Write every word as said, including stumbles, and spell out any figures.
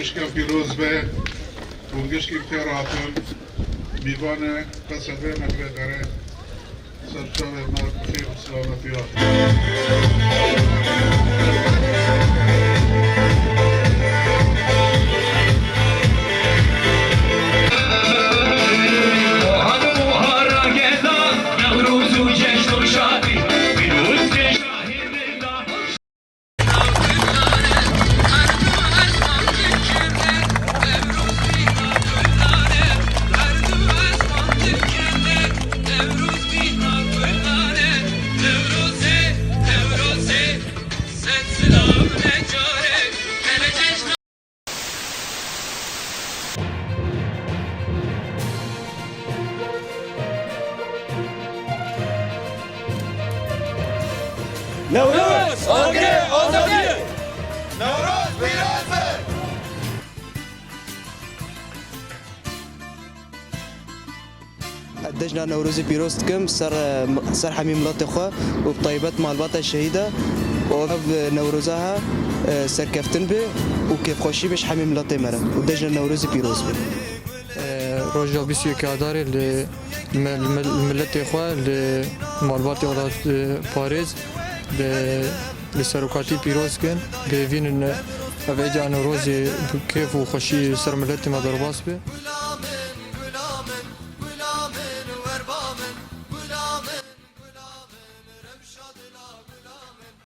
Gişkên pîroz be, hûn gişkî bi xêr hatin. Mîvanê Qesedê me li vê derê ser çavê me bi xêr û silametiya. Newroz, agirê azadiyê! Newroz pîroz be! Ez cejna Newrozê pîroz dikim ser, ser hemî miletê xwe û bi taybet malbata şehîda û ev Newroza ha, e, serkeftin be û kêfxweşî be ji hemî miletê me re û cejna Newrozê pîroz be. E, roja bîst û yekê Adarê li me-, li me-, li miletê xwe, li malbatê welat, e, parêz, li, li serokatî pîroz kin. Bêvînin ev êdiya Newrozê bi kêf û xweşî ser miletê me derbas be.